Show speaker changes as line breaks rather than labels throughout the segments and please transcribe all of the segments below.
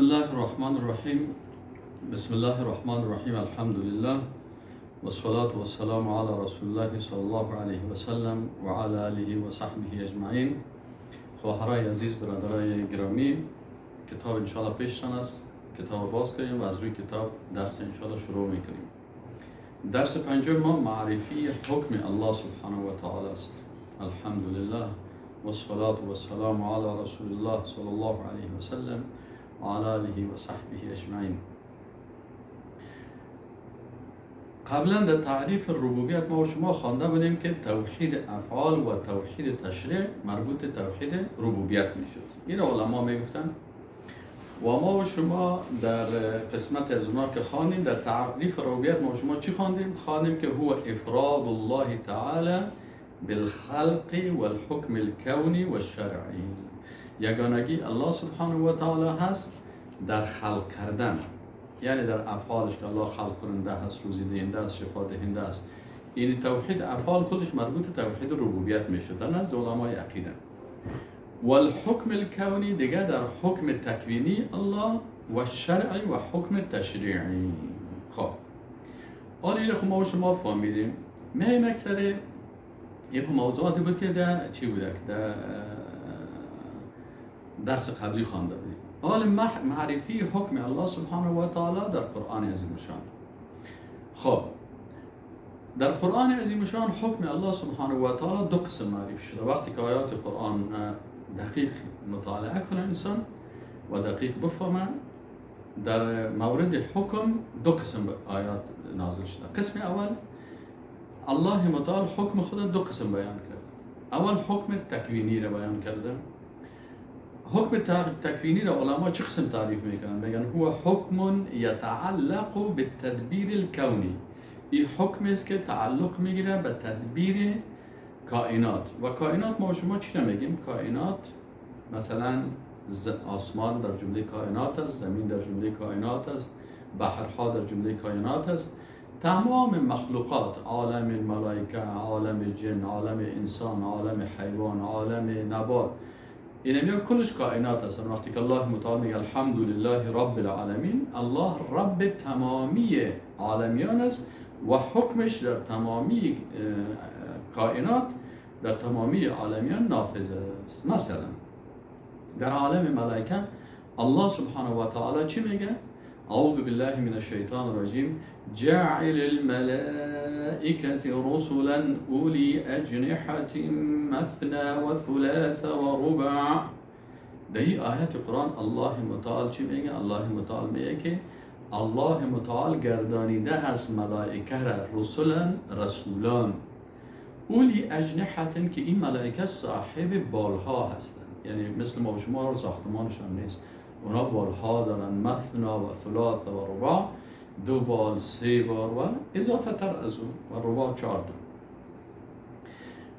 الله الرحمن الرحیم. بسم الله الرحمن الرحیم. الحمد لله والصلاة والسلام على رسول الله صلی الله علیه و سلم و علی آله و صحبه اجمعین. خواهرای عزیز، برادرای گرامی، کتاب انشاءالله پیشتان است. کتاب باز کنیم و از روی کتاب درس انشاءالله شروع میکنیم. درس پنجم ما معرفی حکم الله سبحانه و تعالی است. الحمدلله والصلاة والسلام علی رسول الله صلی الله علیه و سلم و علی آله و صحبه اجمعین. قبلا در تعریف ربوبیت ما و شما خوانده بودیم که توحید افعال و توحید تشریع مربوط توحید ربوبیت میشد. این علما میگفتن و ما و شما در قسمت از اونا که خواندیم در تعریف ربوبیت ما و شما چی خواندیم؟ خواندیم که هو افراد الله تعالی بالخلق والحکم الکونی والشرعی. یگانگی الله سبحانه و تعالی هست در خلق کردن، یعنی در افعالش که الله خلق کننده هست، روزی دهنده است، شفا دهنده است. این توحید افعال کلش مربوط توحید ربوبیت میشد در نزد علمای عقیده. والحکم الکونی دیگه در حکم تکوینی الله و شرعی و حکم تشریعی. خب آن اینو خب ما و شما فهمیدیم. مهم اکثر یک موضوعاتی بود که در چی بوده که در درس قبلی خوانده بودیم. حال معرفی حکم الله سبحانه و تعالی در قرآن عظیم الشان. خب در قرآن عظیم الشان حکم الله سبحانه و تعالی دو قسم معرفی شده. وقتی که آیات قرآن دقیق مطالعه کنه انسان و دقیق بفهمه، در مورد حکم دو قسم آیات نازل شده. قسم اول الله متعال حکم خود دو قسم بیان کرد. اول حکم تکوینی را بیان کرده. حکم تکوینی را علما چه قسم تعریف میکنن؟ میگن هو حکم یتعلق بالتدبیر الکونی. این حکم است که تعلق میگیره به تدبیر کائنات. و کائنات ما شما چی نمیگیم؟ کائنات مثلا آسمان در جمله کائنات است، زمین در جمله کائنات است، بحرها در جمله کائنات است. تمام مخلوقات، عالم ملائکه، عالم جن، عالم انسان، عالم حیوان، عالم نبات، این کلش کائنات هستن. وقتی که الله متعال میگه الحمدلله رب العالمین، الله رب تمامی عالمیان است و حکمش در تمامی کائنات، در تمامی عالمیان نافذ است. مثلا در عالم ملائکه الله سبحانه و تعالی چی میگه؟ اعوذ بالله من الشیطان الرجیم، جاعل الملائکة رسلا اولی اجنحة مثنى و ثلاث و رباع. در این آیت قرآن الله متعال چی میگه؟ الله متعال میگه که الله متعال گردانیده هست ملائکه را رسلا، رسولان، اولی اجنحة، که این ملائکه صاحب بالها هستند، یعنی مثل ما و شما رو ساختمانشان نیست، اونا بالها دارن، مثنا و ثلاث و رباع، دو بال، سه بار و اضافه تر از اون، و رباع چهار تا.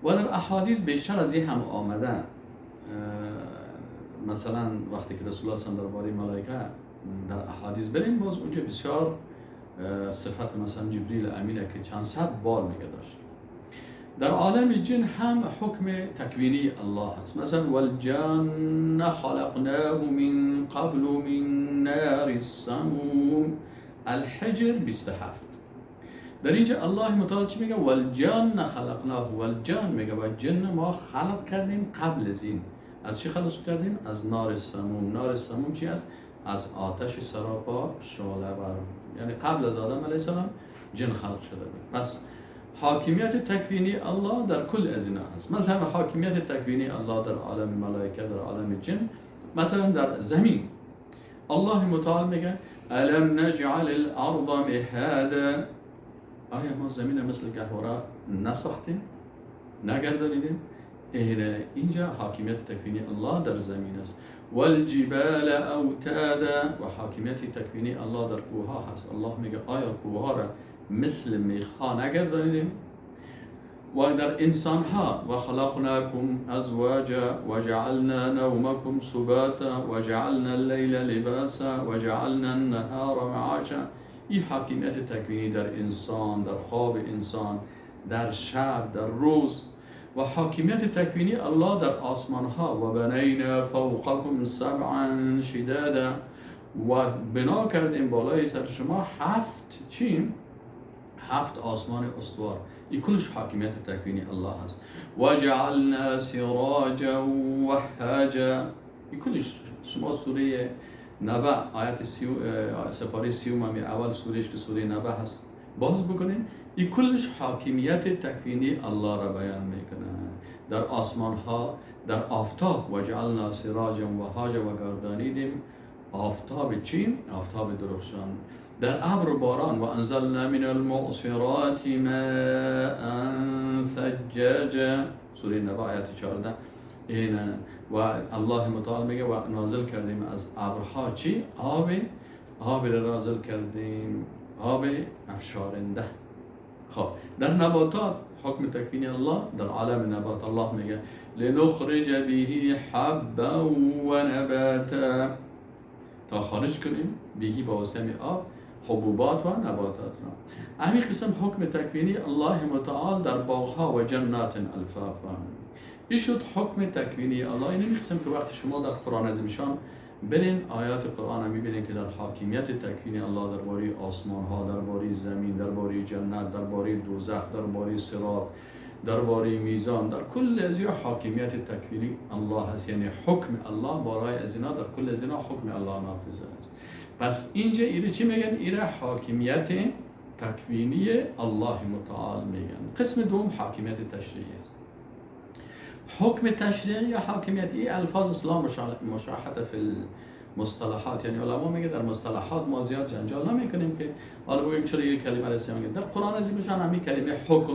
و در احادیث بیشتر از این هم آمده. مثلا وقتی که رسول الله صلی الله علیه و درباره ملائکه در احادیث بریم، باز اونجا بسیار صفت مثلا جبریل امینه که چند صد بال میگه داشت. در عالم جن هم حکم تکوینی الله هست. مثلا والجن خلقناه من قبل من نار السموم، الحجر 27. در اینجا الله متعال چی میگه؟ والجن خلقناه، والجن میگه و جن ما خلق کردیم قبل از این. از چی خلق کردیم؟ از نار سموم. نار سموم چی است؟ از آتش سراپا شعله ور. یعنی قبل از آدم علیه السلام جن خلق شده بود. پس حاکمیت تکوینی الله در کل از اینا هست. مثلا حاکمیت تکوینی الله در عالم ملائکه، در عالم جن، مثلا در زمین الله متعال میگه الم نجعل الارض مهادا. آیا ما زمین مثل گهواره نساختیم، نگردانیدیم؟ اینجا حاکمیت تکوینی الله در زمین است. والجبال اوتادا، و حاکمیت تکوینی الله در کوه ها هست. الله میگه آیا کوه ها را مثل میخ ها نگردانیدیم؟ و در انسان ها و خلقناکم ازواجا و جعلنا نومکم سباتا و جعلنا اللیل لباسا و جعلنا النهار معاشا. این حاکمیت تکوینی در انسان، در خواب انسان، در شب، در روز. و حاکمیت تکوینی الله در آسمان ها و بنینا فوقکم سبعا شدادا و بنا کردیم بالای سر شما هفت چیم؟ هفت آسمان استوار. این کلش حاکمیت تکوینی الله هست. و جعلنا سراجا وهاجا. این کلش شما سوره نبأ آیت سپاره 30 اول سورهش که سوره نبأ هست باز بکنین، این کلش حاکمیت تکوینی الله را بیان میکنه در آسمان ها، در آفتاب. و جعلنا سراجا وهاجا و گردانیدیم آفتاب چیم؟ آفتاب درخشان. در ابر و باران و انزلنا من المعصرات ماء ثجاجا، سوره نبأ آیت 14. این و الله متعال میگه و نازل کردیم از ابرها چی؟ آب را نازل کردیم، آب افشارنده. خب در نباتات حکم تکوینی الله در عالم نبات الله میگه لنخرج به حبا و نباتا، تا خارج کنیم بهی با واسطه آب حبوبات و نباتات را. همین قسم حکم تکوینی الله متعال در باغها و جنات الفافا. این شد حکم تکوینی الله. این قسم که وقتی شما در قرآن عظیمشان برین آیات قرآن میبینین که در حاکمیت تکوینی الله درباره آسمان ها، درباره زمین، درباره جنت، درباره دوزخ، درباره صراط، درباره میزان، در کل از اینا حاکمیت تکوینی الله هست. یعنی حکم الله بالای از اینا، در کل از اینا حکم الله نافذ است. پس اینجا ایره چی میگن؟ ایره حاکمیت تکوینی الله متعال میگن. قسم دوم حاکمیت تشریعی است. حکم تشریعی یا حاکمیت، این الفاظ اسلام مشاحت فی المصطلحات، یعنی علما میگه در مصطلحات ما زیاد جنجال نمیکنیم که حالا بگیم چرا این کلمه را استعمال کردن. در قرآن عظیمشان همین کلمه حکم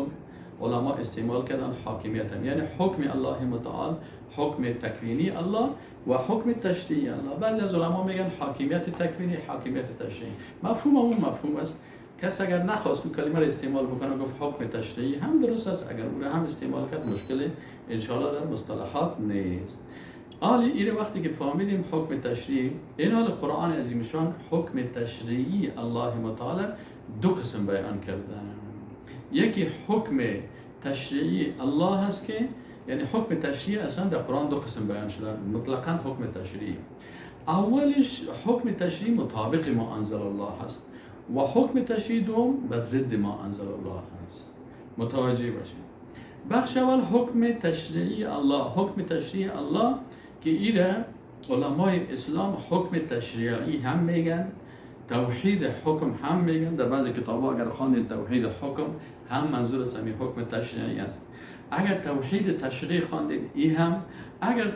علما استعمال کردن حاکمیت هم، یعنی حکم الله متعال، حکم تکوینی الله و حکم تشریعی الله. بعضی از علما میگن حاکمیت تکوینی، حاکمیت تشریعی، مفهوم اون مفهوم است. کس اگر نخواست اون کلمه را استعمال بکنه گفت حکم تشریعی هم درست است، اگر او را هم استعمال کرد مشکل انشاءالله در مصطلحات نیست. حالا این وقتی که فهمیدیم حکم تشریعی، این حال قرآن عظیمشان حکم تشریعی الله متعال دو قسم بیان کردن. یکی حکم تشریعی الله هست که یعنی حکم تشریعی اصلا در قرآن دو قسم بیان شده، مطلقاً حکم تشریعی. اولش حکم تشریعی مطابق ما انزل الله هست و حکم تشریعی دوم بر ضد ما انزل الله هست. متوجه باشید. بخش اول حکم تشریعی الله، حکم تشریعی الله که ایره علمای اسلام حکم تشریعی هم میگن، توحید حکم هم میگن. در بعضی کتاب‌ها اگر خواندید توحید حکم هم منظور از همین حکم تشریعی است. اگر توحید تشریع خواندید ای هم، اگر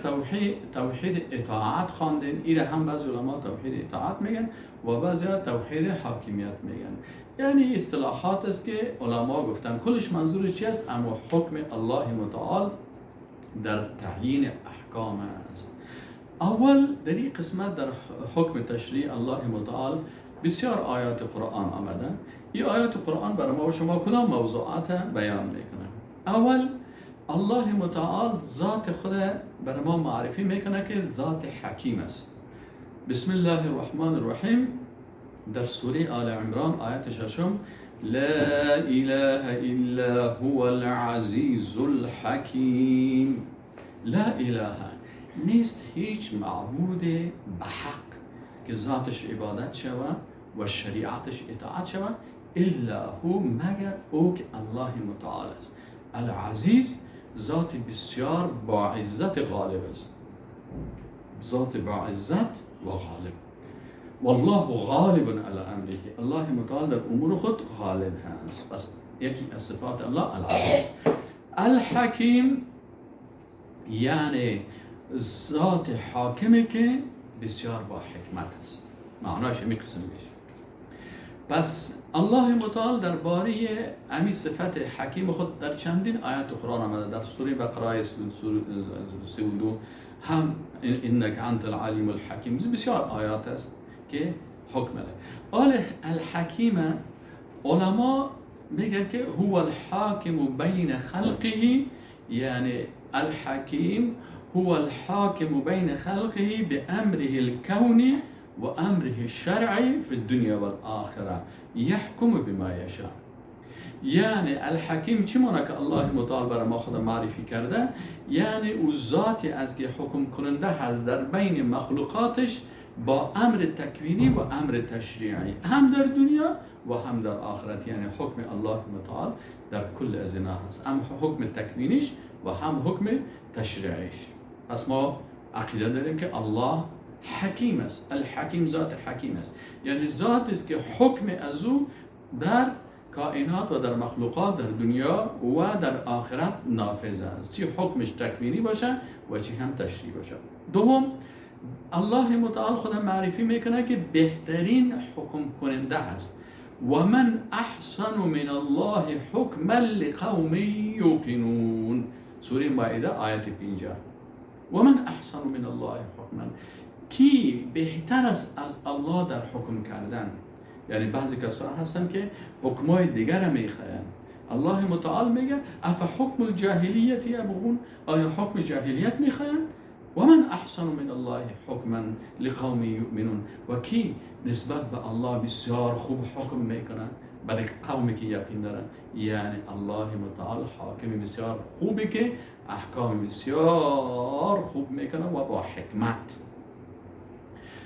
توحید اطاعت خواندید ای هم بعضی علما توحید اطاعت میگن و بعضی توحید حاکمیت میگن. یعنی اصطلاحات است که علما گفتن کلش منظور چی است؟ اما حکم الله متعال در تعیین احکام است. اول در این قسمت در حکم تشریع الله متعال بسیار آیات قرآن آمده. این آیات قرآن برای ما و شما کدام موضوعات بیان میکنه؟ اول الله متعال ذات خود برای ما معرفی میکنه که ذات حکیم است. بسم الله الرحمن الرحیم در سوره آل عمران آیت 6، لا اله الا هو العزیز الحکیم. لا اله، نیست هیچ معبود به حق که ذاتش عبادت شود و شریعتش اطاعت شود الا هو، مگر او که الله متعال است. العزیز ذات بسیار با عزت غالب است، ذات با عزت و غالب. والله غالب علی امره، الله متعال در امور خود غالب هست. پس یکی از صفات الله العزیز. الحکیم یعنی ذات حاکمی که بسیار با حکمت است، معناش همین قسم میشه. پس الله متعال درباره همین صفت حکیم خود در چندین آیات قرآن آمده. در سوره بقره 32 هم انک انت العلیم الحکیم، بسیار آیات است که حکم داره. آل الحکیم علما میگن که هو الحاکم بین خلقه، یعنی الحکیم هو الحاکم بین خلقه بأمره الكوني وأمره الشرعي في الدنيا والآخرة يحكم بما يشاء. یعنی الحکیم چی معنی که الله متعال برای ما خود معرفی کرده؟ یعنی او ذاتی است که حکم کننده هست در بین مخلوقاتش با امر تکوینی و امر تشریعی، هم در دنیا و هم در آخرت. یعنی حکم الله متعال در کل از اینا هست، هم حکم تکوینیش و هم حکم تشریعیش. پس ما عقیده داریم که الله حکیم است، الحکیم ذات حکیم است، یعنی ذات است که حکم از او در کائنات و در مخلوقات در دنیا و در آخرت نافذ است، چی حکمش تکوینی باشه و چی هم تشریعی باشه. دوم، الله متعال خود معرفی میکنه که بهترین حکم کننده هست. و من احسن من الله حکما لقوم یوقنون، سوره مائده آیت 50. و من احسن من الله حکما، کی بهتر است از الله در حکم کردن؟ یعنی بعضی کسان هستن که حکمای دیگر میخواین. الله متعال میگه اف حکم الجاهلیت یبغون، آیا حکم جاهلیت میخواین؟ و من احسن من الله حکما لقوم یؤمنون، و کی نسبت به الله بسیار خوب حکم میکنه برای قومی که یقین دارن؟ یعنی الله متعال حاکم بسیار خوبی که احکام بسیار خوب میکنه و با حکمت.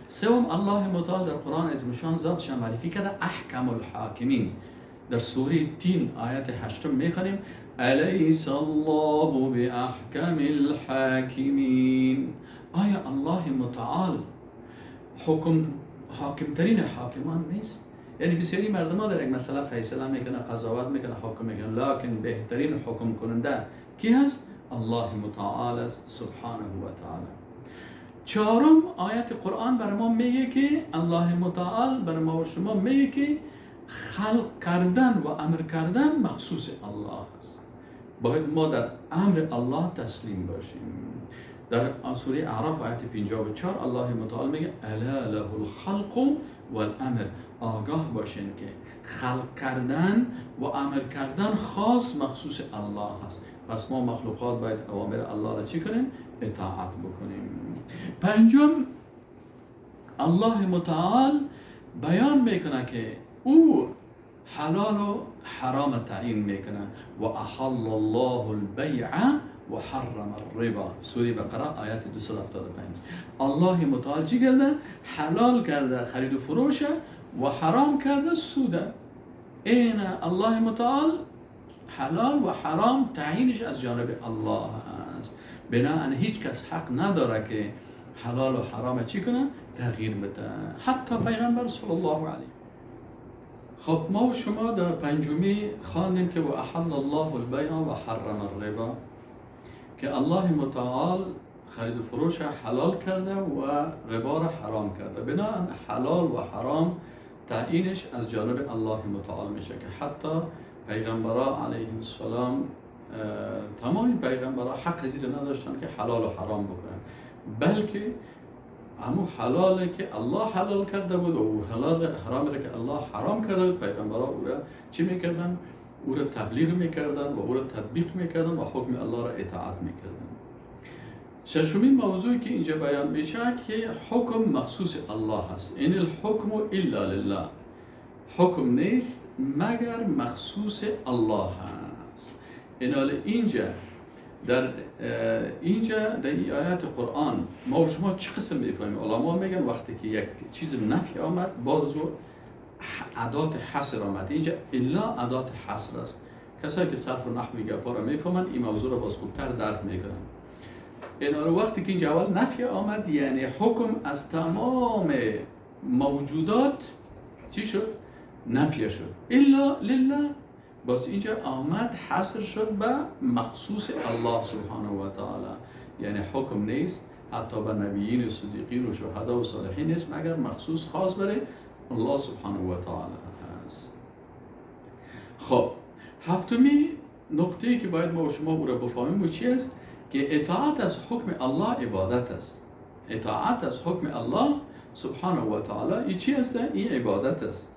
سوم، الله متعال در قرآن عظیم ذاتش معرفی کرده احکم الحاکمین. در سوره تین آیت 8 میخوانیم الیس الله باحکم الحاکمین. آیا الله متعال حاکمترین حاکمان نیست؟ یعنی بسیاری مردم ها در یک مسئله فیصله میکنه، قضاوت میکنه، حکم میکنه، لکن بهترین حکم کننده کی هست؟ الله متعال است سبحانه و تعالی. چهارم، آیت قرآن بر ما میگه که الله متعال بر ما و شما میگه که خلق کردن و امر کردن مخصوص الله است، باید ما در امر الله تسلیم باشیم. در سوره اعراف آیت 54 الله متعال میگه الا له الخلق والامر، آگاه باشین که خلق کردن و امر کردن خاص مخصوص الله است. پس ما مخلوقات باید اوامر الله را چی کنیم؟ اطاعت بکنیم. پنجم، الله متعال بیان میکنه که او حلال و حرام تعیین میکنه. و احل الله البیع و حرم الربا، سوره بقره آیت 275. الله متعال چی کرده؟ حلال کرده خرید و فروش و حرام کرده سوده. این الله متعال حلال و حرام تعیینش از جانب الله است. بناهن هیچ کس حق نداره که حلال و حرام چی کنه؟ تغییر بده، حتی پیغمبر صلی الله علیه. خب ما و شما در پنجمی خواندیم که و احل الله البیع و حرم الربا، که الله متعال خرید و فروش حلال کرده و ربا را حرام کرده. بناهن حلال و حرام تعیینش از جانب الله متعال میشه که حتی پیغمبرا علیهم السلام، تمام پیغمبرا حق زیر نداشتن که حلال و حرام بکنن، بلکه همون حلاله که الله حلال کرده بود و حلال حرام را که الله حرام کرده بود، پیغمبرا او را چی میکردن؟ او را تبلیغ میکردن و او را تطبیق میکردن و حکم الله را اطاعت میکردن. ششمین موضوعی که اینجا بیان میشه که حکم مخصوص الله هست. این الحکم الا لله، حکم نیست مگر مخصوص الله هست. اینال اینجا در اینجا در این آیات قرآن ما و شما چه قسم میفهمیم؟ علما میگن وقتی که یک چیز نفی آمد بعد از او ادات حصر آمد، اینجا الا ادات حصر است. کسایی که صرف و نحو گپا را میفهمن این موضوع را باز خوبتر درک میکنن. اینا وقتی که اینجا اول نفی آمد یعنی حکم از تمام موجودات چی شد؟ نفی شد. الا لله باز اینجا آمد حصر شد به مخصوص الله سبحانه و تعالی، یعنی حکم نیست حتی به نبیین و صدیقین و شهدا و صالحین نیست مگر مخصوص خاص برای الله سبحانه و تعالی هست. خب هفتمی نقطه‌ای که باید ما و شما او را بفهمیم و چی است؟ که اطاعت از حکم الله عبادت است. اطاعت از حکم الله سبحانه و تعالی این چی است؟ این عبادت است.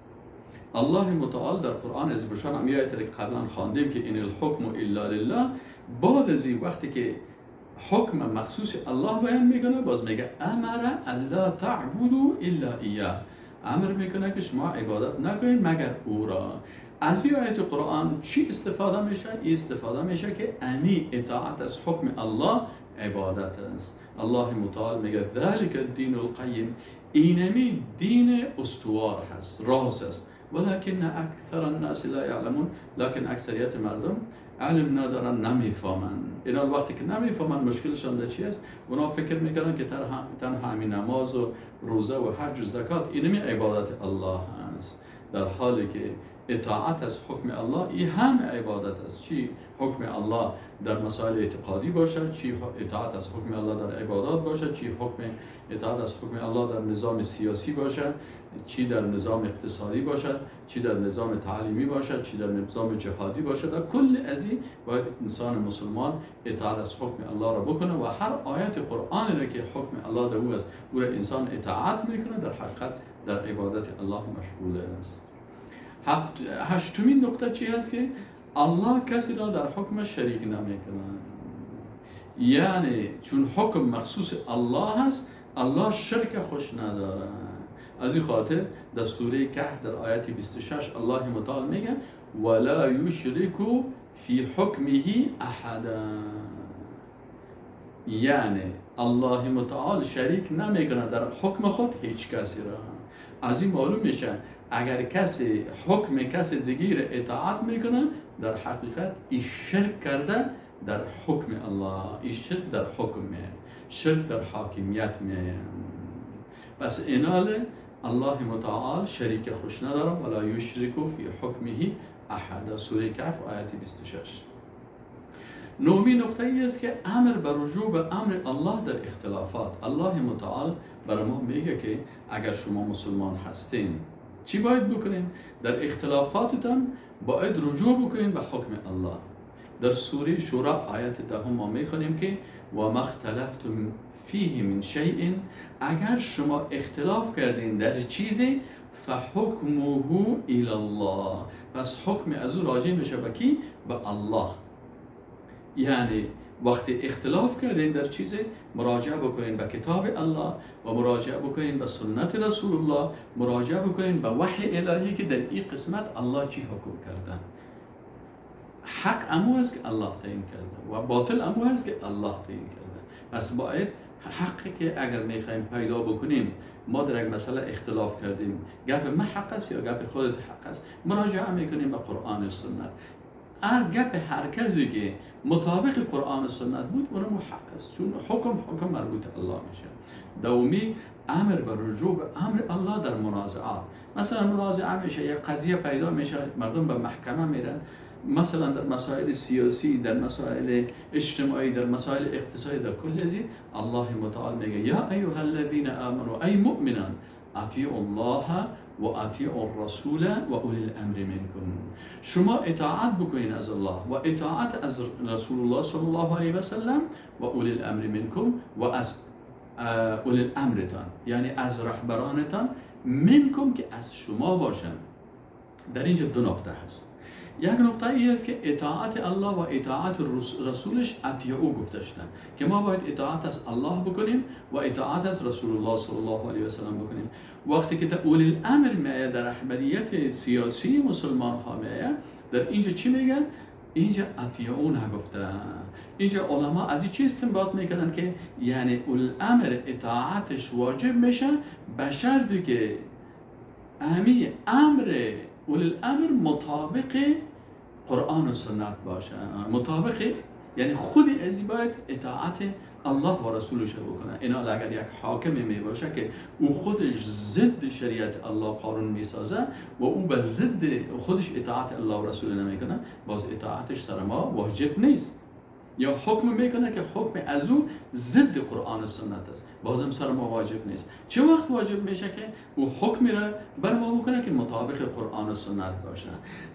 الله متعال در قرآن از بشان هم یه آیت که قبلا خواندیم که این الحکم الا لله، بعد از این وقتی که حکم مخصوص الله بیان میکنه باز میگه امر الا تعبدوا الا ایاه، امر میکنه که شما عبادت نکنید مگر او را. از این آیت قرآن چی استفاده میشه؟ این استفاده میشه که امی اطاعت از حکم الله عبادت است. الله متعال میگه ذلك الدین القیم، اینمی دین استوار هست، راست است. ولکن اکثر الناس لا یعلمون، لکن اکثریت مردم علم ندارن، نمیفهمن. اینا وقتی که نمیفهمن مشکلشان در چی است؟ اونا فکر میکنن که تنها همین نماز و روزه و حج و زکات اینمی عبادت الله است، در حالی که اطاعت از حکم الله این هم عبادت است. چی حکم الله در مسائل اعتقادی باشد، چی اطاعت از حکم الله در عبادات باشد، چی حکم اطاعت از حکم الله در نظام سیاسی باشد، چی در نظام اقتصادی باشد، چی در نظام تعلیمی باشد، چی در نظام جهادی باشد. در کل از این باید انسان مسلمان اطاعت از حکم الله را بکنه و هر آیت قرآن را که حکم الله در او است او را انسان اطاعت میکنه، در حقیقت در عبادت الله مشغول است. هشتمین نقطه چی هست؟ که الله کسی را در حکم شریک نمیکنه. یعنی چون حکم مخصوص الله هست، الله شرک خوش نداره. از این خاطر در سوره کهف در آیت 26 الله متعال میگه ولا یشرک فی حکمه احدا، یعنی الله متعال شریک نمیکنه در حکم خود هیچ کسی را. از این معلوم میشه اگر کسی حکم کسی دیگه را اطاعت میکنه، در حقیقت این شرک کرده در حکم الله، این شرک در حکم میه، شرک در حاکمیت میه. پس اینال الله متعال شریک خوش نداره، ولا یشرک فی حکمه احد، سوره کهف آیت 26. نهمین نقطه ای است که امر به رجوع به امر الله در اختلافات. الله متعال برای ما میگه که اگر شما مسلمان هستین چی باید بکنین؟ در اختلافاتتان باید رجوع بکنین به حکم الله. در سوره شورا آیت 10 ما میخوانیم که و ما اختلفتم فیه من شیء، اگر شما اختلاف کردین در چیزی فحکمه الی الله، پس حکم از او راجع میشه به کی؟ به الله. یعنی وقتی اختلاف کردین در چیزی مراجعه بکنین به کتاب الله و مراجعه بکنین به سنت رسول الله، مراجعه بکنین به وحی الهی که در این قسمت الله چی حکم کردن. حق امو هست که الله تعیین کرده و باطل امو هست که الله تعیین کرده. پس باید حقی که اگر میخوایم پیدا بکنیم، ما در یک مسئله اختلاف کردیم، گپ ما حق است یا گپ خودت حق است، مراجعه میکنیم به قرآن و سنت. هر گپ هر کسی که مطابق قرآن و سنت بود اونم حق است، چون حکم مربوط الله میشه. دومی امر به رجوع به امر الله در منازعات. مثلا منازعه میشه، یک قضیه پیدا میشه، مردم به محکمه میرن، مثلا در مسائل سیاسی، در مسائل اجتماعی، در مسائل اقتصادی، در کل از الله متعال میگه یا ایها الذین آمنوا ای مؤمنان اطیعوا الله و اطیعوا الرسول و اولی الامر منکم. شما اطاعت بکنین از الله و اطاعت از رسول الله صلی الله علیه و سلم و اولی الامر منکم و از اولی الامرتان، یعنی از رهبرانتان، منکم که از شما باشن. در اینجا دو نقطه هست. یک نقطه ای است که اطاعت الله و اطاعت رسولش اطیعو گفته شدن که ما باید اطاعت از الله بکنیم و اطاعت از رسول الله صلی الله علیه و سلم بکنیم. وقتی که در اولی الامر میآید، در رهبریت سیاسی مسلمان ها میآید، در اینجا چی میگن؟ اینجا اطیعو نگفته. اینجا علما از این چی استنباط میکنن که یعنی اولی الامر اطاعتش واجب میشه به شرطی که اهمی امر اولی الامر مطابق قرآن و سنت باشه، مطابق یعنی خود از باید اطاعت الله و رسولش بکنه. اینا اگر یک حاکم می باشه که او خودش ضد شریعت الله قانون می سازه و او به ضد خودش اطاعت الله و رسول نمیکنه، باز اطاعتش سر ما واجب نیست. یا حکم میکنه که حکم از او ضد قرآن و سنت است، بازم سر ما واجب نیست. چه وقت واجب میشه که او حکمی را بر ما بکنه که مطابق قرآن و سنت باشه.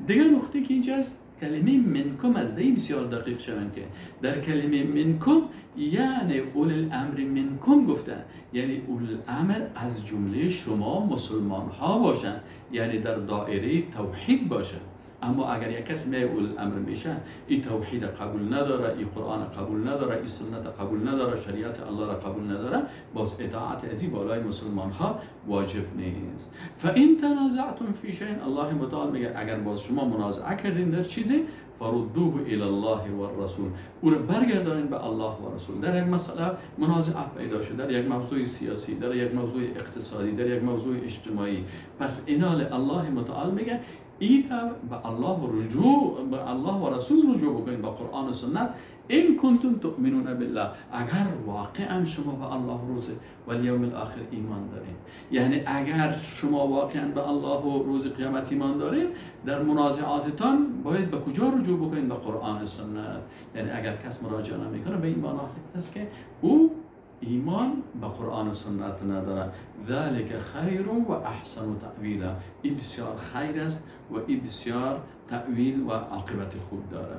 دیگر نقطه که اینجا است کلمه منکم از دی بسیار دقیق شوند که در کلمه منکم یعنی اولی الامر منکم گفته، یعنی اولی الامر از جمله شما مسلمان ها باشن، یعنی در دایره توحید باشن. اما اگر یک کس می اول الامر میشه، این توحید قبول نداره، این قرآن قبول نداره، این سنت قبول نداره، شریعت الله را قبول نداره، باز اطاعت از این بالای مسلمان ها واجب نیست. فان تنازعتم فی شیء، الله متعال میگه اگر باز شما منازعه کردین در چیزی، فردوه الی الله و الرسول، او را برگردانین به الله و رسول. در یک مسئله منازعه پیدا شد، در یک موضوع سیاسی، در یک موضوع اقتصادی، در یک موضوع اجتماعی، پس اینال الله متعال میگه این به الله رجوع، به الله و رسول رجوع بکنید، به قرآن و سنت. این کنتم تؤمنون بالله، اگر واقعا شما به الله روز و الیوم الاخر ایمان دارین، یعنی اگر شما واقعا به الله و روز قیامت ایمان دارین، در منازعاتتان باید به کجا رجوع بکنید؟ به قرآن و سنت. یعنی اگر کس مراجعه نمیکنه به این معنا است که او ایمان به قرآن و سنت نداره. ذلك خیر و احسن تأویلا، این بسیار خیر است و این بسیار تأویل و عاقبت خوب داره.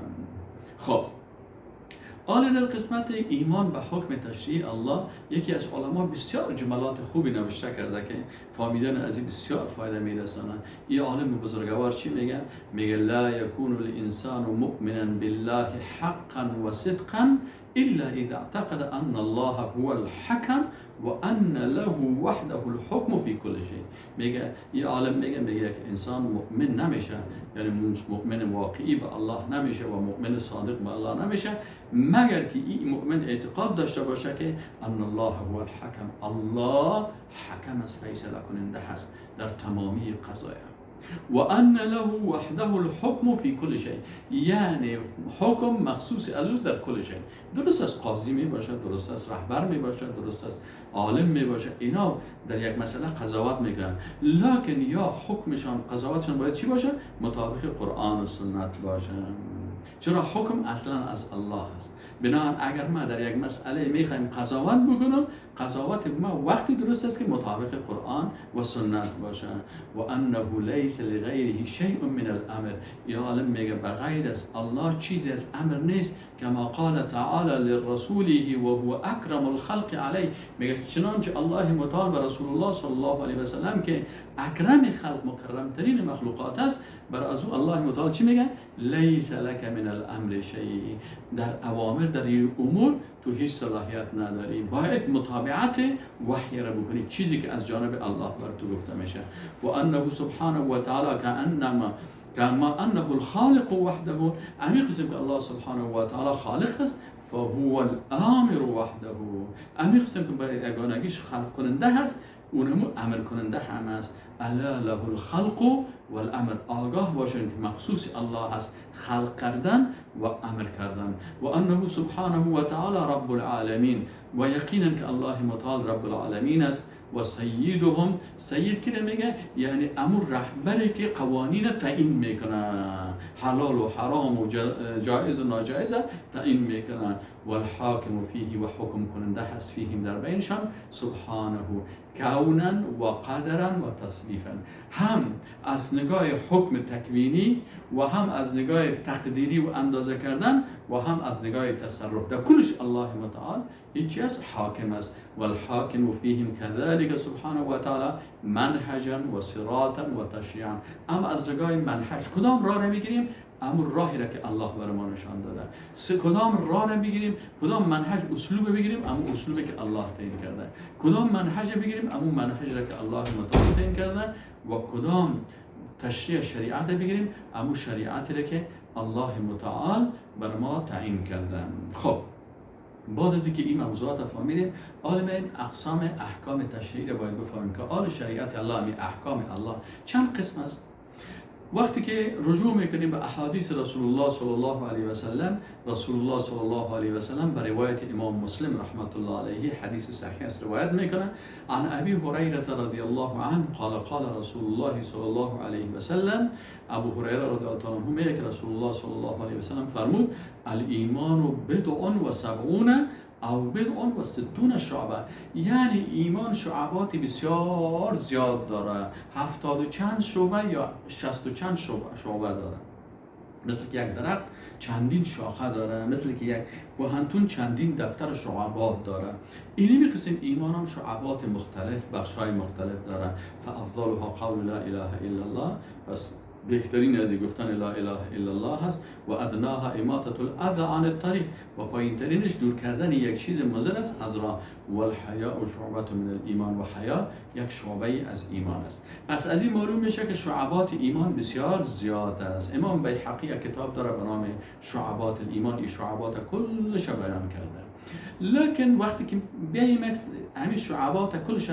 خب حالا در قسمت ایمان به حکم تشریع الله، یکی از علما بسیار جملات خوبی نوشته کرده که فهمیدن از این بسیار فایده میرسانه. این عالم بزرگوار چی میگه؟ میگه لا یکون الانسان مؤمنا بالله حقا و صدقا الا اذا اعتقد ان الله هو الحکم و ان له وحده الحکم فی کل شیء. میگه این عالم میگه که انسان مؤمن نمیشه، یعنی مؤمن واقعی به الله نمیشه و مؤمن صادق به الله نمیشه، مگر که این مؤمن اعتقاد داشته باشه که ان الله هو الحکم، الله حکم است، فیصله کننده هست در تمامی قضایا، و ان له وحده الحکم فی کل شیء، یعنی حکم مخصوص از او در کل شیء. درست است قاضی می باشد، درست است رهبر می باشد، درست است عالم می باشد، اینا در یک مسئله قضاوت میکنن، لکن یا حکمشان قضاوتشان باید چی باشه؟ مطابق قرآن و سنت باشه. چرا حکم اصلا از الله است. بنابراین اگر ما در یک مسئله میخوایم قضاوت بکنم، قضاوت ما وقتی درست است که مطابق قرآن و سنت باشه. و انه لیس لغیره شیء من الامر، یا عالم میگه بغیر از الله چیزی از امر نیست. کما قال تعالی لرسوله و هو اکرم الخلق علیه، میگه چنانچه الله متعال به رسول الله صلی الله علیه و سلم که اکرم خلق، مکرم ترین مخلوقات است، بر از او الله متعال چی میگه؟ لیس لک من الامر شیء، در اوامر، در این امور تو هیچ صلاحیت نداری، باید متابعت وحی را بکنی، چیزی که از جانب الله بر تو گفته میشه. و انه سبحانه و تعالی کانما کما انه الخالق وحده، امی قسم که الله سبحانه و تعالی خالق است، فهو الامر وحده، امی قسم که به یگانگیش خلق کننده هست، اونمو امر کننده هم است. الا له الخلق والامر، آگاه باشین که مخصوص الله هست خلق کردن و امر کردن. و انه سبحانه و تعالی رب العالمین، و یقینا که الله متعال رب العالمین است. و سیدهم، سید کی میگه؟ یعنی امر رهبری که قوانین تعیین میکنه، حلال و حرام و جایز و ناجایز تعیین میکنه. و الحاکم فیه، و حکم کننده هست، فیهم در بینشان، سبحانه کونا و قدرا و تصریفا، هم از نگاه حکم تکوینی و هم از نگاه تقدیری و اندازه کردن و هم از نگاه تصرف، در کلش الله متعال یکی از حاکم است. والحاکم فیهم كذلك سبحانه و تعالی منهجا و صراطا و تشریعا، اما از نگاه منهج کدام راه را میگیریم؟ اما راهی را که الله بر ما نشان داده. کدام راه را بگیریم؟ کدام منهج اسلوب بگیریم؟ اما اسلوبی که الله تعیین کرده. کدام منهج بگیریم؟ اما منهج را که الله متعال تعیین کرده. و کدام تشریع شریعت بگیریم؟ اما شریعت را که الله متعال بر ما تعیین کرده. خب بعد از اینکه این موضوعات فهمیدیم، عالم اقسام احکام تشریعی را باید بفهمیم که آل شریعت الله، می احکام الله چند قسم است. وقتی که رجوع میکنیم به احادیث رسول الله صلی الله علیه و سلم، رسول الله صلی الله علیه و سلم به روایت امام مسلم رحمت الله علیه حدیث صحیح است روایت میکنه، عن ابی هریره رضی الله عنه قال قال رسول الله صلی الله علیه و سلم، ابو هریره رضی الله عنه میگه که رسول الله صلی الله علیه و سلم فرمود الایمان بضع و سبعون او بضع و ستون شعبه، یعنی ایمان شعبات بسیار زیاد داره، 70 و چند شعبه یا 60 و چند شعبه داره. مثل که یک درخت چندین شاخه داره، مثل که یک پوهنتون چندین دفتر شعبات داره. اینی میقسم ایمان هم شعبات مختلف، بخش‌های مختلف داره. فافضلها قول لا اله الا الله، پس بهترین از گفتن لا اله الا الله هست. و ادناها اماطة الاذى عن الطریق، و پایینترینش دور کردن یک چیز مضر است از راه. و الحیاء شعبة من الایمان، و حیا یک شعبه از ایمان است. پس از این معلوم میشه که شعبات ایمان بسیار زیاد است. امام بیهقی یک کتاب داره به نام شعبات الایمان، این شعبات کلش بیان کرده. لکن وقتی که بیایم همین شعبات کلش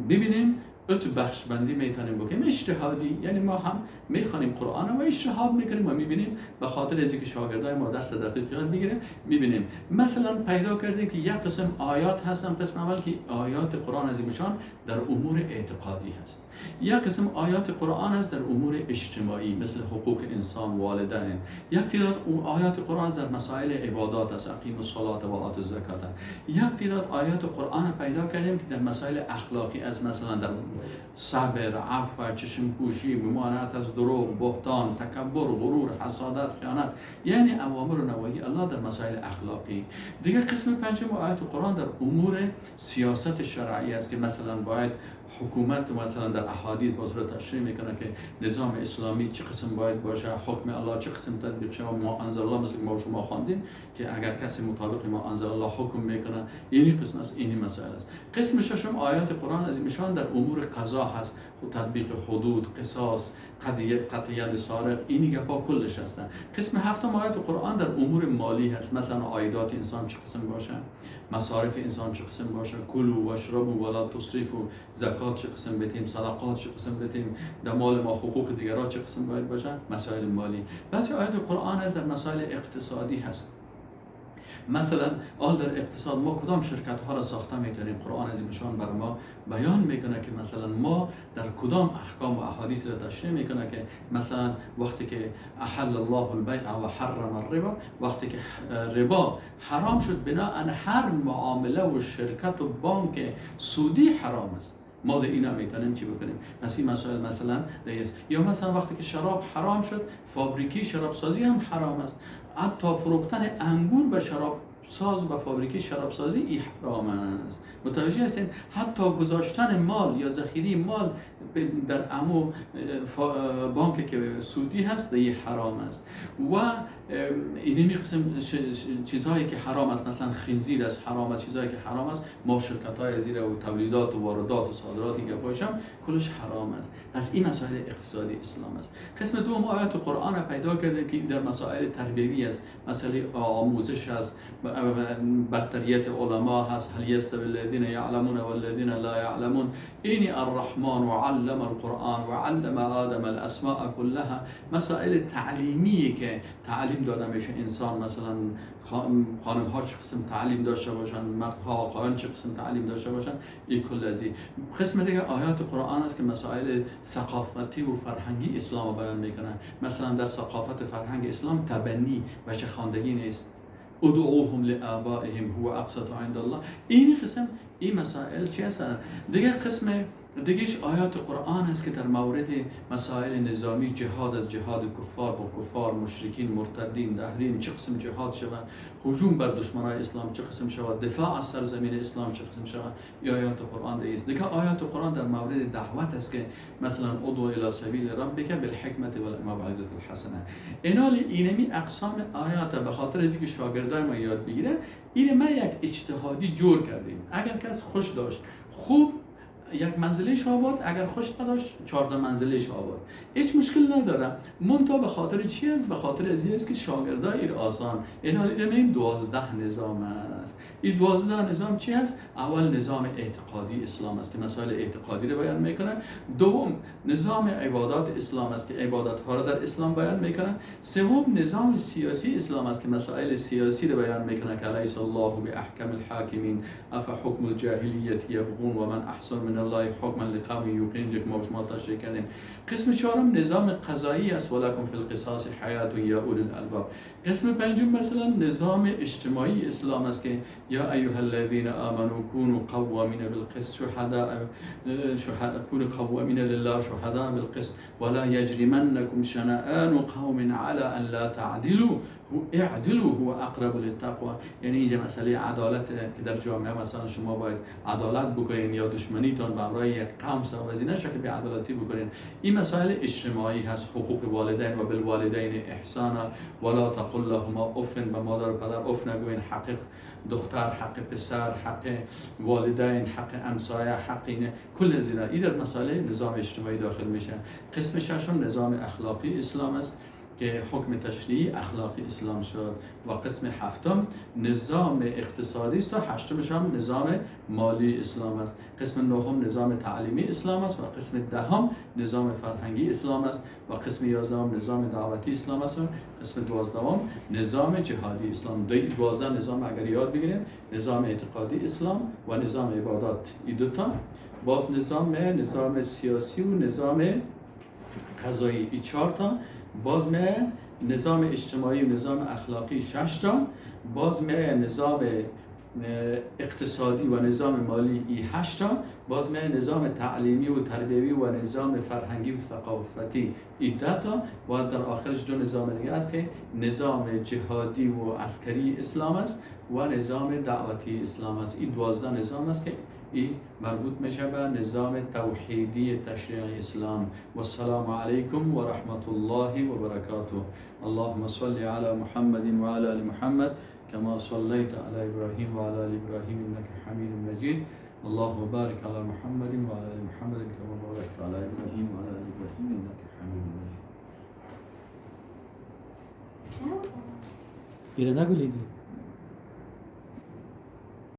ببینیم، ات بخش بندی میتونیم بکنیم اجتهادی، یعنی ما هم میخوانیم قرآن و اجتهاد میکنیم و میبینیم، به خاطر از اینکه شاگردای ما درس دقیق یاد میگیره میبینیم. مثلا پیدا کردیم که یک قسم آیات هستن، قسم اول که آیات قرآن عظیم شان در امور اعتقادی هست، یک قسم آیات قرآن هست در امور اجتماعی مثل حقوق انسان، والدین، یک تعداد آیات قرآن در مسائل عبادات است، اقیم الصلاة و آت الزکات، یک تعداد آیات قرآن پیدا کردیم که در مسائل اخلاقی از مثلا در صبر، عفو، چشم پوشی، ممانعت از دروغ، بهتان، تکبر، غرور، حسادت، خیانت، یعنی اوامر و نواهی الله در مسائل اخلاقی. دیگه قسم پنجم آیات قرآن در امور سیاست شرعی است که مثلا باید حکومت مثلا در احادیث باز رو تشریح میکنه که نظام اسلامی چه قسم باید باشه، حکم الله چه قسم تطبیق شه، ما انزل الله، مثل ما شما خواندیم که اگر کسی مطابق ما انزل الله حکم میکنه، اینی قسم است، اینی مسائل است. قسم ششم آیات قرآن عظیم شان در امور قضا هست، تطبیق حدود، قصاص، قطعیت سارق، اینی گپا کلش هستن. قسم هفتم آیات قرآن در امور مالی هست، مثلا عایدات انسان چه قسم باشه، مصارف انسان چه قسم باشه، کلوا و اشربوا ولا تسرفوا، زکات چه قسم بدیم، صدقات چه قسم بدیم، در مال ما حقوق دیگران چه قسم باید باشه، مسائل مالی. بعضی آیات قرآن هست در مسائل اقتصادی هست، مثلا آل در اقتصاد ما کدام شرکت ها را ساخته میتونیم، قرآن عظیم شان بر ما بیان میکنه که مثلا ما در کدام احکام و احادیث را تشریح میکنه که مثلا وقتی که احل الله البیع و حرم الربا، وقتی که ربا حرام شد، بناء هر معامله و شرکت و بانک سودی حرام است، ما در اینا میتونیم چی بکنیم؟ پس این مسائل مثلا دیگه است. یا مثلا وقتی که شراب حرام شد، فابریکی شراب سازی هم حرام است، حتی فروختن انگور به شراب ساز و فابریکی شراب سازی ای حرام است. متوجه هستین؟ حتی گذاشتن مال یا ذخیره مال در امو بانک که سودی هست ای حرام است. و اینمی قسم چیزهایی که حرام است، مثلا خنزیر است حرام است، چیزهایی که حرام است، ما شرکت های زیر و تولیدات و واردات و صادرات این گپایش هم کلش حرام است. پس این مسائل اقتصادی اسلام است. قسم دوم آیات قرآن پیدا کرده که در مسائل تربیوی است، مسئله آموزش است، برتریت علما هست، هل یستوی الذین یعلمون والذین لا یعلمون، اینی الرحمن و علم القرآن و علم آدم الاسماء كلها، مسائل تعلیمی که تعلیم داده میشه انسان، مثلا خانم ها چه قسم تعلیم داشته باشن، مردها آقایان چه قسم تعلیم داشته باشن، این کل از این. قسم دیگه آیات قرآن است که مسائل ثقافتی و فرهنگی اسلام بیان میکنه. مثلا در ثقافت فرهنگ اسلام تبنی بچه خواندگی نیست، ادعوهم لآبائهم هو اقسط عند الله، این قسم این مسائل چی هستن. دیگه قسم دیگهش آیات قرآن است که در مورد مسائل نظامی، جهاد از جهاد کفار با کفار، مشرکین، مرتدین، دهرین، چه قسم جهاد شود، هجوم بر دشمنای اسلام چه قسم شود، دفاع از سرزمین اسلام چه قسم شود، این آیات قرآن دیگه است. دیگه آیات قرآن در مورد دعوت است که مثلا ادعو الی سبیل ربک بالحکمت والموعظه الحسنه. اینا اینمی اقسام آیات به خاطر از اینکه شاگردای ما یاد بگیره، این ما یک اجتهادی جور کردیم. اگر کس خوش داشت خوب یک منزله آباد، اگر خوش نداشت 14 منزله آباد، هیچ مشکل نداره. منتها به خاطر چی است؟ به خاطر از این است که شاگردای ایر آسان اینا میگیم 12 نظام است. این 12 نظام چی هست؟ اول نظام اعتقادی اسلام است که مسائل اعتقادی رو بیان میکنه. دوم نظام عبادات اسلام است که عبادت ها رو در اسلام بیان میکنه. سوم نظام سیاسی اسلام است که مسائل سیاسی رو بیان میکنه که الیس الله باحکم الحاکمین اف حکم الجاهلیت یبغون و من احسن من الله حکما لقوم یوقنون، که ما شما تشریح کردیم. قسم چهارم نظام قضایی است، ولکم فی القصاص حیات یا اولی الالباب. قسم پنجم مثلا نظام اجتماعی اسلام است که یا ایها الذین آمنوا كونوا قوامین بالقسط شهداء كونوا قوامین لله شهداء بالقسط ولا يجرمنكم شنآن قوم على ان لا تعدلوا اعدلوا هو اقرب للتقوى. یعنی اینجا مسئله عدالت که در جامعه مثلا شما باید عدالت بکنین یا دشمنیتان به همراه یک قوم سبب از این نشه که بی‌عدالتی بکنین. این مسائل اجتماعی هست. حقوق والدین و بالوالدین احسانا ولا تقل لهما اف، به مادر و پدر اف نگوین. حق دختر، حق پسر، حق والدین، حق همسایه، حق اینه، کل از اینا این در مسائل نظام اجتماعی داخل میشه. قسم ششم نظام اخلاقی اسلام است که حکم تشریعی اخلاقی اسلام شد. و قسم هفتم نظام اقتصادی است و هشتمش هم نظام مالی اسلام است. قسم نهم نظام تعلیمی اسلام است و قسم دهم نظام فرهنگی اسلام است و قسم 11 نظام دعوتی اسلام است و قسم 12 نظام جهادی اسلام. 12 نظام اگر یاد بگیریم، نظام اعتقادی اسلام و نظام عبادات، این دو تا، باز نظام سیاسی و نظام قضایی، این 4 تا، باز می نظام اجتماعی و نظام اخلاقی 6 تا، باز می نظام اقتصادی و نظام مالی ای 8 تا، باز می نظام تعلیمی و تربیوی و نظام فرهنگی و ثقافتی ای 10 تا، و در آخرش 2 نظام دیگه است که نظام جهادی و عسکری اسلام است و نظام دعوتی اسلام است. این 12 نظام است که این مربوط میشه به نظام توحیدی تشریع اسلام. و السلام علیکم و رحمت الله و برکاته. اللهم صل علی محمد و علی آل محمد كما صليت على ابراهيم وعلى ال ابراهيم انك حميد مجيد. اللهم بارك على محمد وعلى ال محمد كما باركت على ابراهيم وعلى ال ابراهيم انك حميد مجيد. إلى نقول.